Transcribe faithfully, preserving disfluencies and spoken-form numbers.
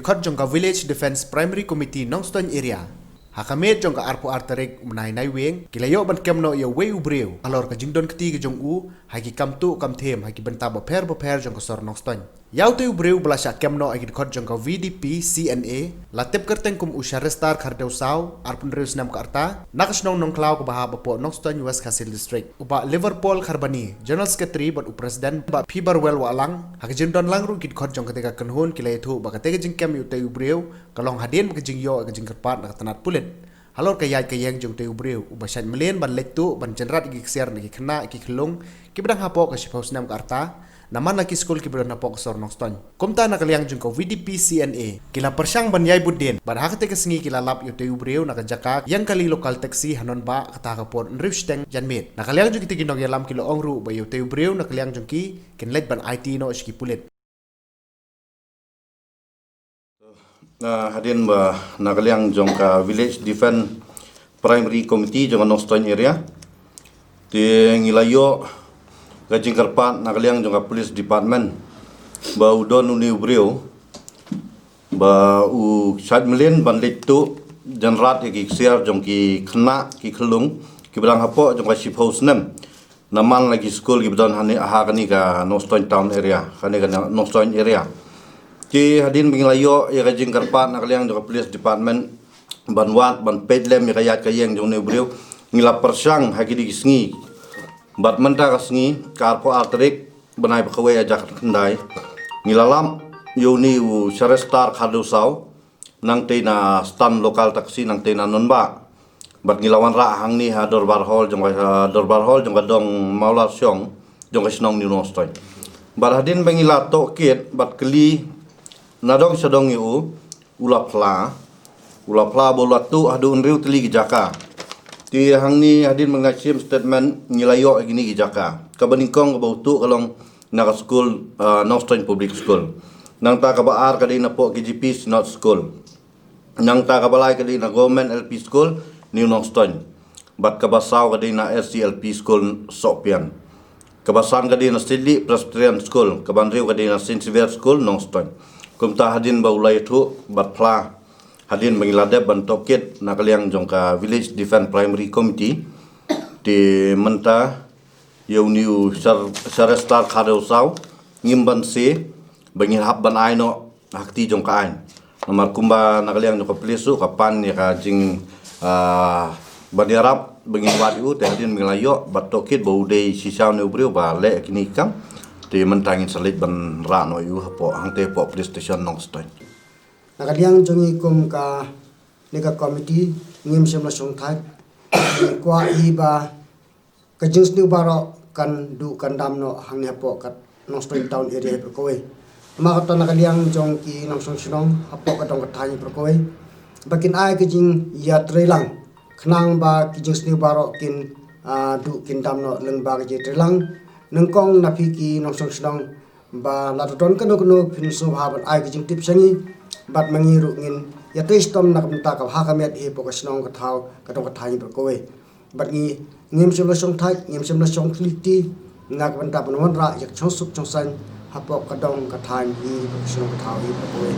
Khot jong ka Village Defence Primary Committee Nongstoiñ Area, ha ka miet jong ka arphew ar tarik u bnai Naiwieng, ki la ïoh ban kem noh ïa uwei u briew halor ka jingdon kti ka jong u ha ki kam tuh kam thiem ha ki bynta bapher bapher jong ka sor Nongstoiñ. Ïa utei u briew ba la shah kem noh ha ki dkhot jong ka V D P C N A, la tip kyrteng kum u Sharestar Khardewsaw, arphew hynriew snem ka rta, na ka shnong Nongkhlaw kaba hap hapoh Nongstoiñ, West Khasi Hills District. U Bah Liverpool Kharbani, General Secretary bad u President, Bah Phibarwell Wahlang, ha ka jingdon lang ruh ki dkhot jong katei ka kynhun, ki la ïathuh ba katei ka jingkem ïa utei u briew ka long hadien ba ka jingïoh ïa ka jingkyrpad na ka tnat pulit halor ka ïaid ka ïeng jong utei u briew uba shait mlien ban leit tuh ban jynrat ïa ki ksiar na ki khynnah ki khyllung kiba dang hapoh ka shiphew snem ka rta, namar la ki skul kiba don hapoh ka sor Nongstoiñ. Kumta na ka liang jong ka V D P C N A, ki la pyrshang ban ïai bud dien, bad ha katei ka sngi ki la lap ïa utei u briew na ka jaka Ïangkali Local Taxi ha Nonbah, kata ha ka por hynriew shiteng janmiet. Na ka liang jong kitei ki nongïalam ki la ong ruh ba ïa utei u briew na ka liang jong ki, kin leit ban aiti noh sha ki pulit. Ah, hadien ba na ka liang jong ka Village Defence Primary Committee jong ka Nongstoiñ Area, te ngi la ïoh ka jingkyrpad na ka liang jong ka Police Department ba u don une u briew ba u shait mlien ban leit tuh jynrat ïa ki ksiar jong ki khynnah ki khyllung kiba dang hapoh jong ka shiphew snem, namar la ki skul kiba don hane ha kane ka Nongstoiñ Town Area, kane ka Nongstoiñ Area. Te hadien ba ngi la ïoh ïa ka jingkyrpad na ka liang jong ka Police Department ban wad ban peit lem ïa ka ïaid ka ïeng jong une u briew, ngi la pyrshang ha kine ki sngi bad mynta ka sngi ka arphew ar tarik bnai ba kawei ha ka khyndai, ngi la lap ïa une u Sharestar Khardewsaw, nangtei na stand local taxi nangtei na Nonbah. Bad ngi la wanrah hangne ha Dorbar Hall jong ka, ha Dorbar Hall jong ka dong Mawlarshong jong ka shnong New Nongstoiñ. Bad hadien ba ngi la tohkit bad kylli nadong shadong ïa u, u la phla, u la phla ba u la tuh haduh hynriew tylli ki jaka. Te hangne hadien ba ngi la shim statement ngi la ïoh ïa kine ki jaka. Kaba nyngkong kaba u tuh ka long na ka skul, ah, Nongstoiñ Public School. Nangta kaba ar ka dei napoh K G P Synod School. Nangta kaba lai ka dei na Government L P School New Nongstoiñ. Bad kaba saw ka dei na S C L P School Sohpian. Kaba san ka dei na Sylli Presbyterian School, kaba hynriew ka dei na Saint Xavier School Nongstoiñ. Kumta hadien ba u la ïathuh bad phla, hadien ba ngi la dep ban tohkit na ka liang jong ka Village Defence Primary Committee, te mynta ïa une u Shar-, Sharestar Khardewsaw ngim banse ba ngin hap ban ai noh ha kti jong ka aiñ. Namar kumba na ka liang jong ka pulit ruh ka pan ïa ka jing, ah, ban ïarap ba ngin wad ïa u, te hadien ba ngi la ïoh bad tohkit ba u dei shisha une u briew ba leh ïa kine ki kam, te mynta ngin sa leit ban rah noh ïa u hapoh, hangtei hapoh police station Nongstoiñ. Na ka liang jong ngi kum kane ka committee ngim shym la shongthait, ngi kwah hi ba ka jingsniew baroh kan duh kan dam noh hangne hapoh ka Nongstoiñ Town Area hi baroh kawei. Namar kata na ka liang jong ki nongshong shnong hapoh ka dong ka thaiñ hi baroh kawei, ba kin ai ka jingïatreilang khnang ba ki jingsniew baroh kin, ah, duh kin dam noh lyngba ka jingïatreilang. Nyngkong na phi ki nongshong shnong, ba lada don kano kano phin sngewbha ban ai ka jingtip sha ngi, bad ma ngi ruh ngin ïatrei shitom na ka bynta ka bha ka miat hi hapoh ka shnong ka thaw ka dong ka thaiñ hi baroh kawei. Bad ngi ngim shym la shongthait, ngim shym la shongkti na ka bynta ban wanrah ïa ka shongsuk shongsaiñ hapoh ka dong ka thaiñ hi hapoh ka shnong ka thaw hi baroh kawei.